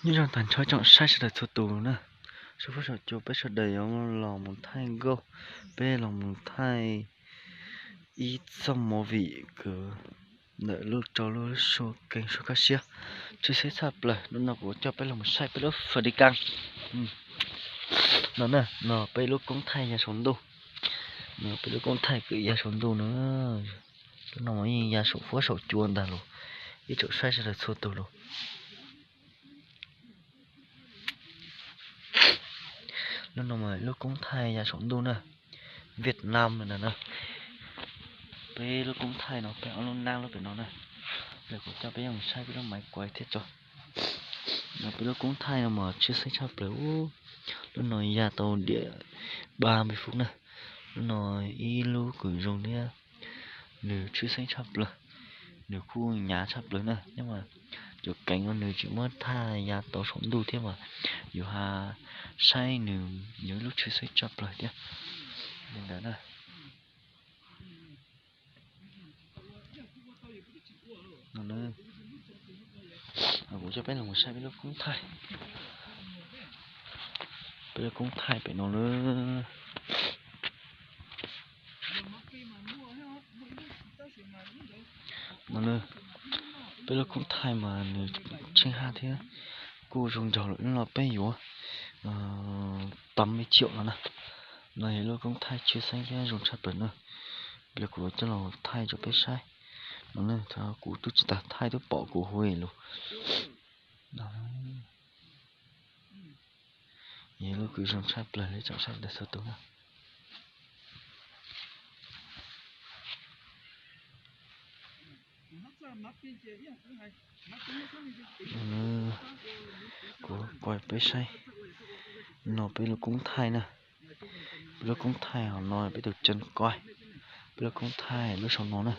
Nyob zoo tag nrho tsoom saib sawv daws txhua tus na. Saum fuab saum cua peb sawv daws yuav los mus thaij nkauj, peb los mus thaij ib txoj movie kws ntawm lub rau lub suab keeb suab kaj siab tshwj xeeb tshaj plaws. Hnub no kuv coj peb los mus saib peb lub Fab Dis Kas no na, no peb lub koob thaij ya saum ntuj, no peb lub koob thaij kws ya saum ntuj na. Lub no yeej ya saum fuab saum cua ntag los, ib tsoom saib sawv daws txhua tus los. Lub no mas lub koob thaij ya saum ntuj na, Vietnam na. Peb lub koob thaij no peb ob lub nab lub pem no na. Lawv kuv coj peb mus saib peb lub maiv kuav thiab tso. No peb lub koob thaij no mas tshwj xeeb tshaj plaws. Lub no ya tau diam ba npe fub na. Lub no ib lub kws zoo thiab nws tshwj xeeb tshaj plaws, nws kuj hnyav tshaj plaws na. Nyob mas cov keev no nws tsis muab thaij ya tau saum ntuj thiab mas yus ha saib nws yog ib lub tshwj xeeb tshaj plaws thiab li ntawd na. Kuv coj peb los saib peb lub koob thaij, peb lub koob thaij pem no na. No na, peb lub koob thaij mas nws tsheej haj thiab kuj zoo nraug lawm, lub no peb yuav tau me chiom no na. No yog lub koob thaij tshwj xeeb thiab zoo tshaj plaws na. Pliag kuv coj los thaij rau peb saib no na, kuv twb tsis tas thaij twb pom kuv hu lus. Yog lub kws zoo tshaj plaws li tsoom saib sawv daws txhua tus na. Kuv kuaj peb saib, no peb lub koob thaij na. Peb lub koob thaij hauv no peb tus tseem kuaj, peb lub koob thaij lub saum no na.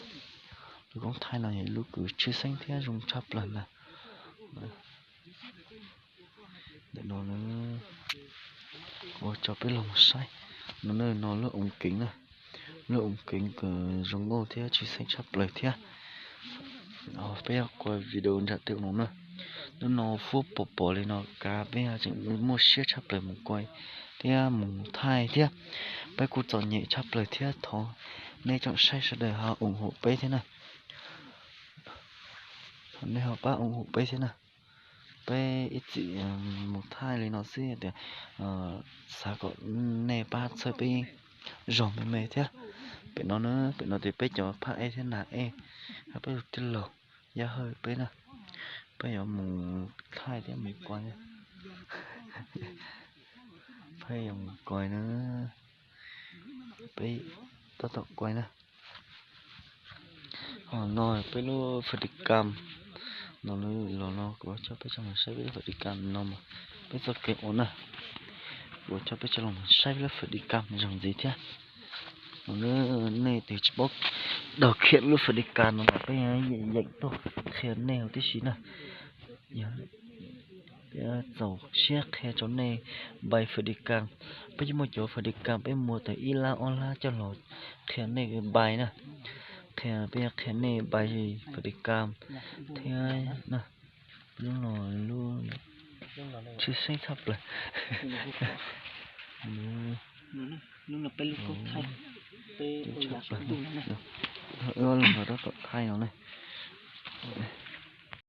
Lub koob thaij no yog lub kws tshwj xeeb thiab zoo tshaj plaws ntag. Ntawm no na, kuv tso peb los mus saib. No na, no lub oov keev na, lub oov keev kws zoo nkauj thiab tshwj xeeb tshaj plaws thiab. Peb kuaj video ntsam tej no na. Hnub no fuab pom pom li no kav peb tseem muaj siab tshaj plaws mus kuaj thiab mus thaij thiab. Peb kuj txom nyem tshaj plaws thiab, thov nej tsoom saib sawv daws ho ủng hộ peb thiab na. Nej ho pab ủng hộ peb thiab na. Peb ib txwm mus thaij li no xwb tias xav kom nej pab txhawb peb zog me me thiab. Pem no na, pem no tias peb cov phaj ej thiab nas ej, peb tus tij laug Yaj Hawj peb na, peb yuav mus thaij thiab mus kuaj. Peb yuav mus kuaj na, peb tab tom kuaj na. Ho no peb lub Fab Dis Kas no, los no kuv coj peb coj mus saib peb lub Fab Dis Kas no mas peb txoj kev ua na. Kuv coj peb coj los saib peb lub Fab Dis Kas zoo ntxiv thiab. Nej tus tsis paub dog qhia lub Fab Dis Kas no mas peb yeem tuaj qhia nej huv tib si na. Peb txaus siab qhia rau nej npai Fab Dis Kas. Peb yeej muaj cov Fab Dis Kas peb muag tau ib lab ob lab coj los qhia nej npai na. Qhia, peb qhia nej npai Fab Dis Kas thiab na. Lub no lub tshwj xeeb tshaj plaws. Tshwj xeeb tshaj plaws. Wb ob leeg no tab tom thaij no ne.